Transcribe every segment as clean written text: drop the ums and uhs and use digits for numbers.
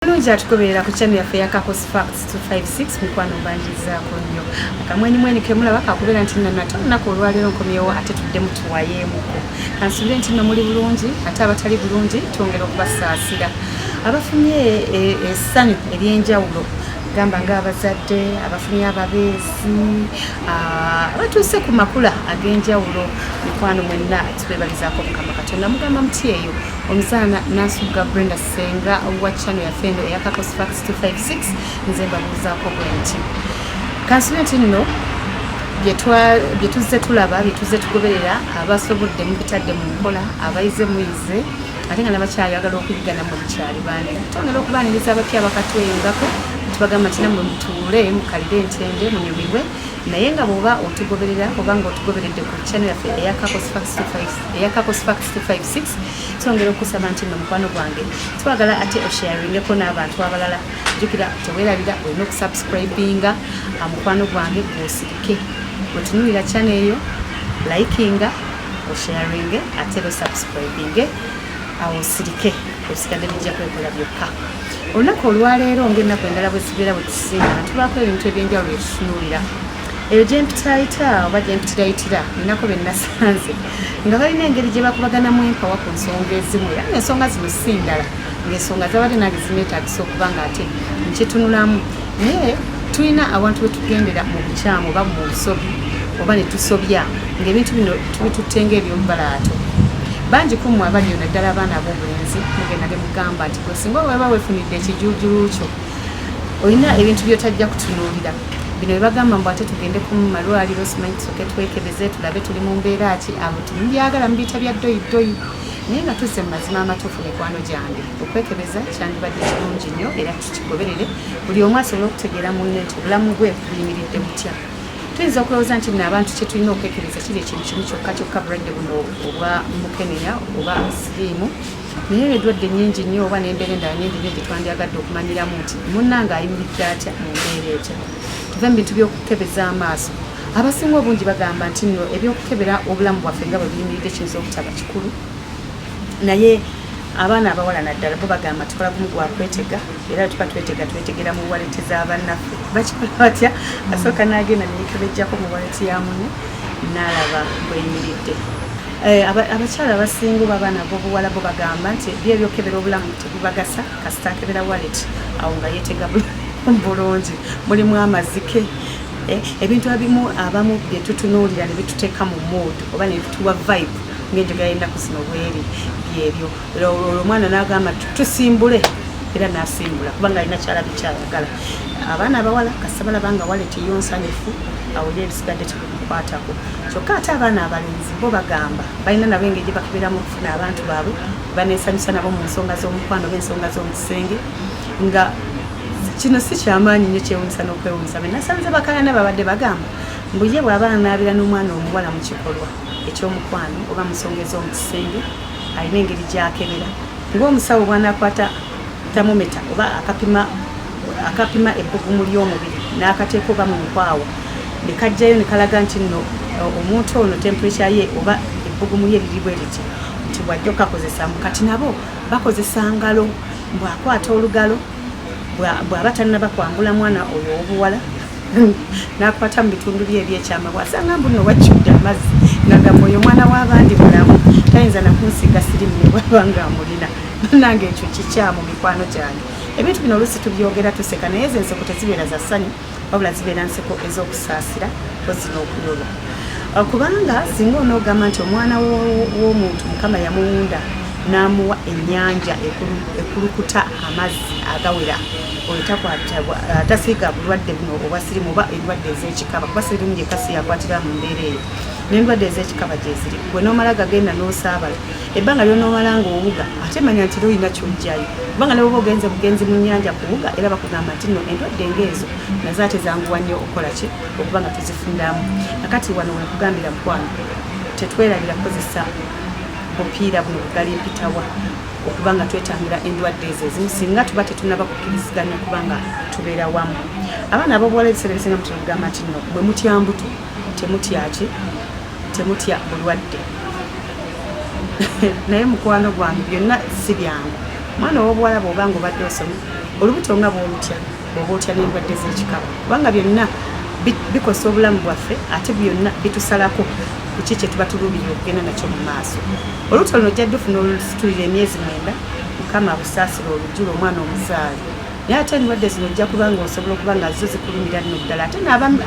Bulungi atugoberera ku channel yaffe ya Kakos Facts 256. Mikwano, mbanjirizaako nnyo. Akamwenyumwenyu kemulaba kakubeera nti nno nate olunaku olwaleero nkomyewo ate tuddemu tuwayeemuko. Kansuubire nti nno muli bulungi, ate abatali bulungi twongera okubasaasira. Abafunye essanyu ery'enjawulo, gamba ng'abazadde abafunye ababeezi, abatuuse ku makula ag'enjawulo, mikwano mwenna tubebalizaako Mukama Katonda. Mugamba muti eyo omuzaana Nansubuga Brenda, Senga wa channel yaffe eno eya Kakos Facts 256. Nze mbabuuzaako bwe nti kansubire nti nno bye tuzze tulaba, bye tuzze tugoberera, abasobodde mubitadde mu nkola, abayize muyize, ate nga nabakyayagala okuyiga nammwe mukyali bangi. Twongera okubaaniriza abapya abakatweyungako, tubagamba nti nammwe mutuule mukalire entende munyumirwe. Naye nga bw'oba otugoberera oba nga otugoberedde ku channel yaffe eya Kakos Facts 25, eya Kakos Facts 256, twongera okusaba nti nno mukwano gwange twagala ate osharingeko n'abantu abalala. Jjukira, teweerabira, olina okusubscribinga, mukwano gwange, gwosirike wetunuulira channel eyo, likinga, osharinge, ate era osubscribinge, awo osirike, ebisigadde bijja kwekola byokka. Olunaku olwaleero, ng'ennaku endala bwe zibeera, bwe tusinkana tubaako ebintu ebyenjawulo bye tutunuulira. Eyo gye mpitaayita oba gye mpitirayitira, ninako be nasanze nga balina engeri gye bakubaganamu empawa ku nsonga ezimu, era ng'ensonga zino si ndala, ng'ensonga zabadde nange zineetaagisa okuba nga ate nkitunulamu. Naye tulina awantu we tugendera mu bukyamu oba mu busobi oba ne tusobya, ng'ebintu bino tubitutte ng'ebyomubalaato. Bangi ku mmwe abaliyo, naddala abaana ab'obulenzi, mugenda ne mugamba nti gwe singa weba weefunidde ekijuujulu kyo, olina ebintu by'otajja kutunuulira. Bino bye bagamba mbu ate tugende ku malwaliro, simanyi tusooke twekebeze tulabe tuli mu mbeera ki, abo temubyagala, mubiyita bya ddoyi ddoyi. Naye nga tuzze mu mazima amatuufu, mikwano gyange, okwekebeza kyandibadde kirungi nnyo era tukigoberere, buli omu asobole okutegeera munne nti obulamu bwe buyimiridde butya. Tuyinza okulowooza nti nno abantu kye tulina okwekebeza kiri ekintu kimu kyokka kyokka, bulwadde buno obwa mukenenya oba siriimu, naye endwadde nnyingi nnyo oba n'embeera endala nnyingi nnyo gye twandyagadde okumanyiramu nti munnange ayimiridde atya mu mbeera etya. Tuve mu bintu by'okukebeza amaaso. Abasinga obungi bagamba nti nno ebyokukebera obulamu bwaffe nga bwe buyimiridde kiyinza obutaba kikulu, naye abaana abawala naddala bo bagamba tukola gumu gwa kwetega, era tuba twetega, twetegera mu wallet z'abannaffe. Bakikola batya? Asooka n'agenda neyekebejjako mu wallet ya munne n'alaba bweyimiridde. Abakyala abasinga oba abaana ab'obuwala bo bagamba nti byo ebyokebera obulamu tebibagasa, kasita akebera wallet, awo nga yeetega bulungi, mulimu amazike. Ebintu abimu abamu bye tutunuulira ne bituteeka mu mood oba ne bituwa vibe ng'enjogera y'ennaku zino bweri, byebyo. Olwo omwana n'agamba tusimbule, era n'asimbula kubanga alina kyalabye kyayagala. Abaana abawala kasita balaba nga wallet yo nsanyufu, awo era ebisigadde tebimukwatako. Kyokka ate abaana abalenzi bo bagamba balina nabo engeri gye bakeberamu okufuna abantu baabwe baneesanyusa nabo mu nsonga z'omukwano oba ensonga z'omu kisenge, nga kino si kyamaanyi nnyo, kyewunyisa n'okwewunyisa. Be nasanze bakayana babadde bagamba mbu ye bw'aba anaabira n'omwana omuwala mu kikolwa ekyomukwano oba mu nsonga ez'omu kisenge, alina engeri gy'akebera ng'omusawo bw'anaakwata thermometer oba akapima ebbugumu ly'omubiri n'akateeka oba mu nkwawa ne kajjayo ne kalaga nti nno omuntu ono temperature ye oba ebbugumu lye liri bwe riti, nti bw'ajja okakozesa. Mbu kati nabo bakozesa ngalo, bw'akwata olugalo bw'aba tannaba kwambula mwana oyo ow'obuwala, n'akwata mu bitundu bye ebyekyama, bw'asanga mbu nno wajjudde amazzi, ng'agamba oyo omwana w'abandi mulamu, tayinza nakunsiiga sirimu ne bw'aba ng'amulina. Bannange, ekyo kikyamu, mikwano gyange. Ebintu bino oluusi tubyogera tuseka, naye ezo enseko tezibeera za ssanyu, wabula zibeera nseko ez'okusaasira kozzi n'okuyolwa, kubanga singa onoogamba nti omwana w'omuntu Mukama yamuwunda n'amuwa ennyanja ekulukuta amazzi agawera, oyo tasiiga bulwadde buno obwa sirimu oba endwadde ez'ekikaba, kuba sirimu yekka si yakwatira mu mbeera eyo, n'endwadde ez'ekikaba gyeziri. Gwe n'omala gagenda n'osaabala, ebbanga lyonoomala ng'owuga, ate manya nti lolina kyojjayo, kubanga ne bwoba ogenze bugenzi mu nnyanja kuwuga, era bakugamba nti nno endwadde ng'ezo nazo ate zanguwa nnyo okukola ki, okuba nga tuzifuniramu. Akati wano wekugambira, mukwano, tetwerabira kukozesa bupiira buno bugali mpitawa okuba nga twetangira endwadde ezo ezimu, singa tuba tetunaba kukkiriziganya kubanga tubeera wamu. Abaana ab'obuwala ebiseera ebisinga mutugamba nti nno bwe mutya mbuto, temutya ki, temutya bulwadde. Naye mukwano gwange, byonna si byangu. Mwana ow'obuwala, bw'oba nga obadde osoma, Olubuto nga bw'olutya, bw'oba otya n'endwadde z'ekikaba, kubanga byonna bikosa obulamu bwaffe ate byonna bitusalako ku ki kye tuba tuluubirira okugenda nakyo mu maaso. Olubuto luno ojja ddufuna olusitulira emyezi 9, Mukama akusaasire olujjule omwana omuzaale. Naye ate endwadde zino ojja kuba nga osobola okuba nga zo zikulumira nno ddala, ate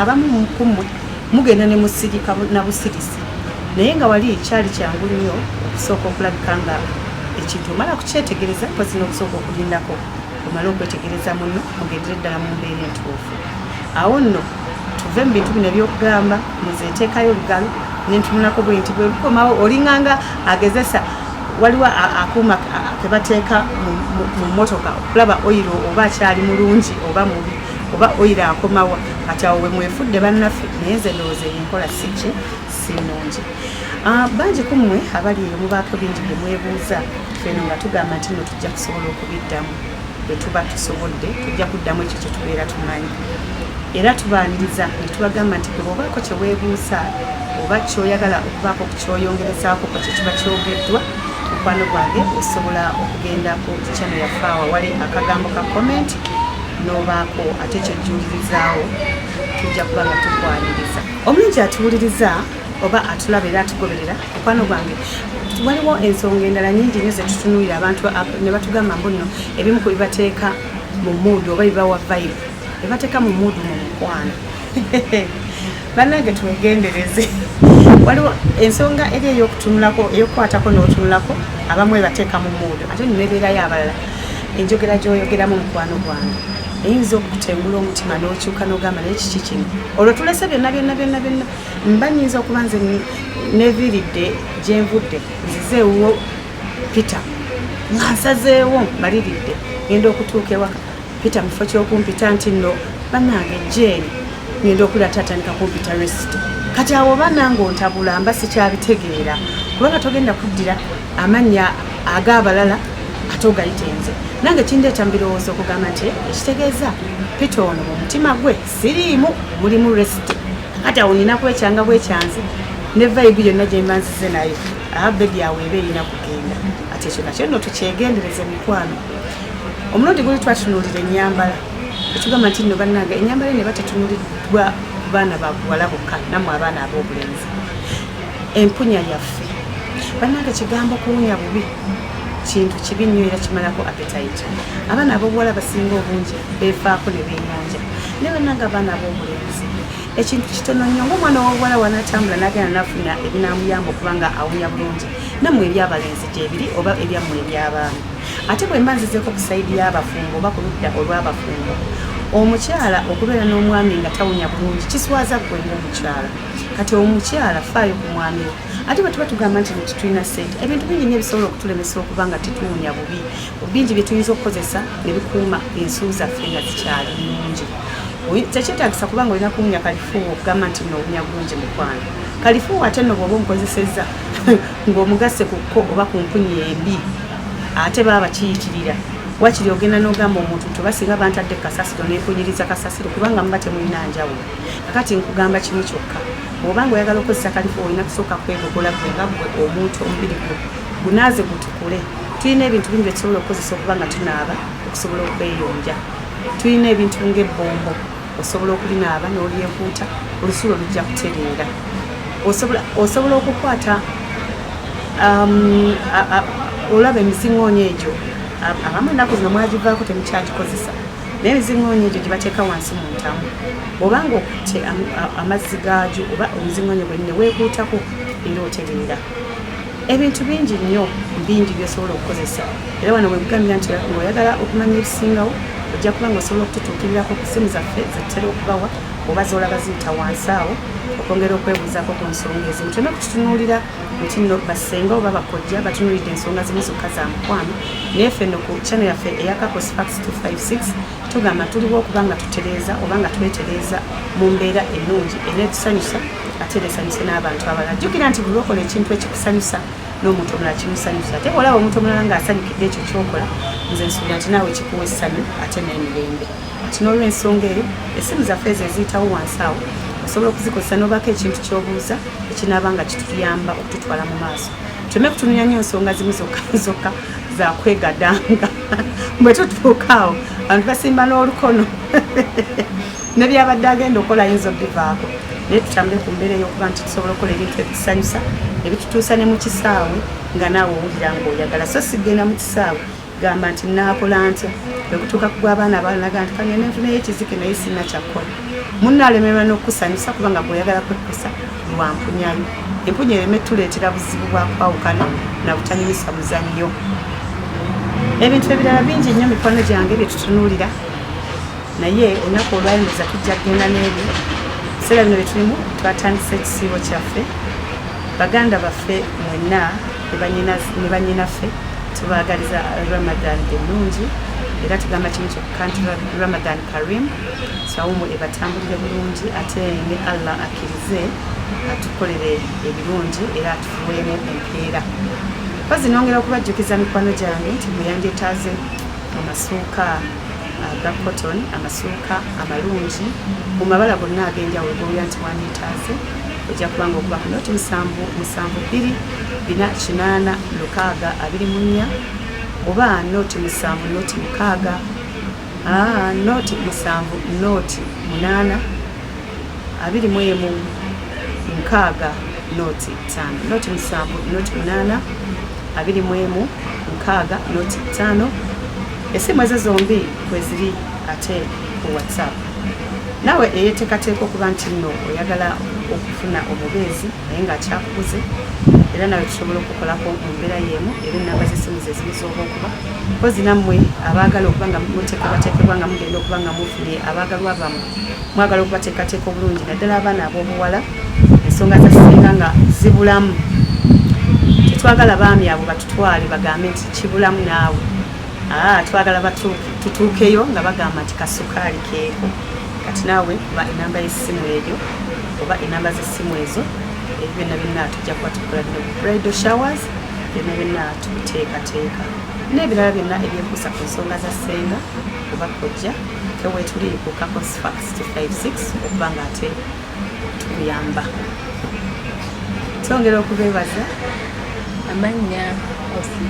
abamu ku mmwe mugenda ne musirika na busirisi. Naye nga wali kyali kyangu nnyo okusooka okulabika nga ekintu omala kukyetegereza, mpozi n'okusooka okulindako omale okwetegereza munno mugendere ddala mu mbeera entuufu. Awo nno tuve mu bintu bino eby'okugamba muze nteekayo olugalo ne ntunulako bwe nti bwe lukomawo olinganga agezesa. Waliwo akuuma ke bateeka mu mmotoka okulaba oyiro oba akyali mulungi oba mubi oba oyiro akomawa. Kati awo we mwefudde bannaffe, naye nze ndowooza eyo enkola si ki, si nnungi. Bangi ku mmwe abali eyo mubaako bingi bye mwebuuza, ffeno nga tugamba nti nno tujja kusobola okubiddamu bwe tuba tusobodde, tujja kuddamu ekyo kye tubeera tumanyi. Era tubaaniriza ne tubagamba nti gwe bw'obaako kye weebuuza oba ky'oyagala okubaako ku ky'oyongerezaako ku kye kiba kyogeddwa, mukwano gwange osobola okugenda ku channel yaffe awo awali akagambo ka comment n'obaako ate ky'ojjuulirizaawo, tujja kuba nga tukwaniriza. Omulungi atuwuliriza oba atulaba era atugoberera, mukwano gwange, waliwo ensonga endala nyingi nnyo ze tutunuulira abantu ne batugamba mbu nno ebimu ku bibateeka mu mood oba bibawa vibe, bibateeka mu mood mu mukwano. Bannange twegendereze, waliwo ensonga eri ey'okutunulako, ey'okukwatako n'otunulako, abamu ebateeka mu mood, ate nno nebeerayo abalala enjogera gy'oyogeramu, mukwano gwange, eyinza okukutengula omutima n'okyuka n'ogamba naye kiki kino? Olwo tulese byonna byonna byonna byonna, mba nyinza okuba nze neviiridde gye nvudde nzize ewuwo Peter nga nsazeewo maliridde ngenda okutuuka ewaka, Peter mu kifo ky'okumpita nti nno bannange Jane, ngenda okulira tatandika kumpita Resito. Kati awo oba nange ontabula, mba sikyabitegeera, kubanga togenda kuddira amannya ag'abalala ate ogayite nze. Nange kindeeta mu birowoozo okugamba nti ekitegeeza Peter ono mu mutima gwe siriimu, mulimu Resito. Kati awo nina kwekyanga bwekyanzi ne vibe yonna gye mba nzize nayo, aha baby, awo eba erina kugenda. Ati ekyo nakyo nno tukyegendereze, mikwano. Omulundi guli twatunuulira ennyambala, ekigamba nti nno bannange ennyambala eno eba tetunuliddwa ku baana ba buwala bokka, nammwe abaana ab'obulenzi. Empunya yaffe, bannange, kigambo kuwunya bubi kintu kibi nnyo era kimalako appetite. Abaana ab'obuwala basinga obungi beefaako ne beeyonja, naye bannange abaana ab'obulenzi ekintu kitono nnyo, ng'omwana ow'obuwala wanaatambula n'agenda n'afuna ebinaamuyamba okuba nga awunya bulungi, nammwe ebyabalenzi gyebiri oba ebyammwe ebyabaami. Ate bwe mba nzizeeko ku side y'abafumbo oba ku ludda olw'abafumbo, omukyala okubeera n'omwami nga tawunya bulungi kiswaza ggwe ng'omukyala. Kati omukyala faayo ku mwami we. Ate bwe tuba tugamba nti tetulina ssente, ebintu bingi nnyo ebisobola okutulemesa okuba nga tetuwunya bubi, bingi bye tuyinza okukozesa ne bikuuma ensu zaffe nga zikyali nnungi. Tekyetaagisa kubanga olina kuwunya kalifuuwa okugamba nti nno owunya bulungi, mukwano. Kalifuuwa ate nno bw'oba omukozesezza ng'omugasse ku kko oba ku mpunya embi, ate baaba kiyitirira. Wakiri ogenda n'ogamba omuntu nti oba singa bantadde kasasiro nempunyiriza kasasiro, kubanga muba temulina njawulo. Kakati nkugamba kimu kyokka, bw'oba nga oyagala okukozesa kalifuuwa, olina kusooka kwegogola ggwe nga ggwe omuntu, omubiri gwo gunaaze gutukule. Tulina ebintu bingi byetusobola okukozesa okuba nga tunaaba okusobola okweyonja. Tulina ebintu ng'ebbombo, osobola okulinaaba n'olyekuuta, olusulo lujja kutereera. Osobola okukwata olaba emiziŋoonyo egyo, abamu ennaku zino mwagivaako temukyagikozesa, naye emiziŋoonyo egyo gye bateeka wansi mu ntamu, obanga okutte amazzi gaagyo oba omuziŋoonyo gwennyini weekuutako era otereera. Ebintu bingi nnyo bingi by'osobola okukozesa, era wano wekugambira nti ng'oyagala okumanya ebisingawo ojja kuba nga osobola okututuukirirako ku ssimu zaffe zetutera okubawa oba z'olaba ziyita wansi awo okwongera okwebuuzaako ku nsonga ezimu. Tuleme kututunuulira nti nno bassenga oba bakojja batunuulidde ensonga zimu zokka za mukwano, naye ffe nno ku channel yaffe eya Couples Facts 256 tugamba tuliwo okuba nga tutereeza oba nga twetereeza mu mbeera ennungi eneetusanyusa ate era esanyuse n'abantu abalala. Jjukira nti buli lwokola ekintu ekikusanyusa, n'omuntu omulala kimusanyusa, ate bw'olaba omuntu omulala ng'asanyukidde ekyo kyokola, nze nsuubira nti naawe kikuwa essanyu ate n'emirembe. Ati n'olw'ensonga eyo, essimu zaffe ezo eziyitawo wansi awo osobola okuzikozesa n'obaako ekintu ky'obuuza ekinaaba nga kituyamba okututwala mu maaso. Tuleme kutunulira nnyo nsonga zimu zokka zokka. Zakwegadanga bwe tutuuka awo, abantu basimba n'olukono, ne byabadde agenda okukola ayinza obivaako. Naye tutambule ku mbeera ey'okuba nti tusobola okukola ebintu ebitusanyusa, ebitutuusa ne mu kisaawe nga naawe owulira ng'oyagala. So sigenda mu kisaawe gamba nti naakola ntya, ekutuuka ku gw'abaana abalanaga nti kangende nfuneyo ekizike, naye sirina kyakkola. Munno alemererwa n'okukusanyusa kubanga gweoyagala kwekkusa lwa mpunyayo. Empunya ereme tuleetera buzibu bwa kwawukana na butanyumisa muzannyo. Ebintu ebirala bingi nnyo, mikwano gyange, bye tutunuulira, naye olunaku olwayinza tujja kugenda n'ebyo. Biseera bino bye tulimu, twatandise ekisiibo kyaffe. Baganda baffe mwenna ne bannyinaffe, tubaagaliza Ramadan ennungi, era tugamba kimu kyokka nti Ramadan Karim. Sawumu ebatambulire bulungi, ate ne Allah akkirize atukolere ebirungi era atufuweemu empeera. Kozi nongera okubajjukiza, mikwano gyange, nti mweyandyetaaze amasuuka aga cotton, amasuuka amalungi mu mabala gonna ag'enjawulo gowulira nti wandyetaaze, ojja kubanga okuba ku 077 248 624 oba 070 06 070 08 21 60 5, 070 8 21 60 5. Esimu ezo zombi kweziri, ate ku WhatsApp. Naawe eyeteekateeka okuba nti nno oyagala okufuna omubeezi naye ng'akyakubuze, era nawe tusobola okukolako mu mbeera y'emu, era enamba z'essimu ze zimu z'oba okuba. Kozi nammwe abaagala okuba nga muteekebwateekebwa, nga mugenda okuba nga mufunye abaagalwa bammwe, mwagala okubateekateeka obulungi, naddala abaana ab'obuwala, ensonga za ssenga nga zibulamu, tetwagala baami abo batutwale bagambe nti kibulamu naawe. Twagala tutuukeyo nga bagamba nti kasukaali keeko. Kati naawe kuba enamba y'essimu eyo oba enamba z'essimu ezo, ebyo byonna byonna tujja kuba tukola bino, bridal showers, byonna byonna tubiteekateeka n'ebirala byonna ebyekuusa ku nsonga za ssenga oba kojja. Ffe weetuli ku Couples Facts 256 okuba nga ate tukuyamba. Twongera okubeebaza. Amannya osi.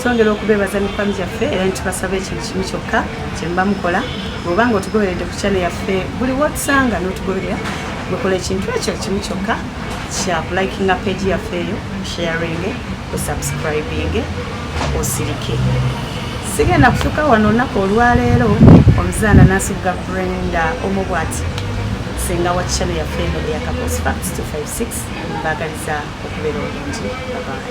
Twongera okubeebaza, mikwano gyaffe, era nitubasaba ekintu kimu kyokka kyemuba mukola. Bw'oba nga otugoberedde ku channel yaffe, buli wotusanga n'otugoberera, bwekola ekintu ekyo kimu kyokka kya kulikinga page yaffe eyo, sharing, osubscribing, osirike. Sigenda kutuuka wano olunaku olwaleero. Omuzaana Nansubuga Brenda omu bwati, senga wa channel yaffe eno eya Couples Facts 256, mbagaliza okubeera obulungi. Babayi.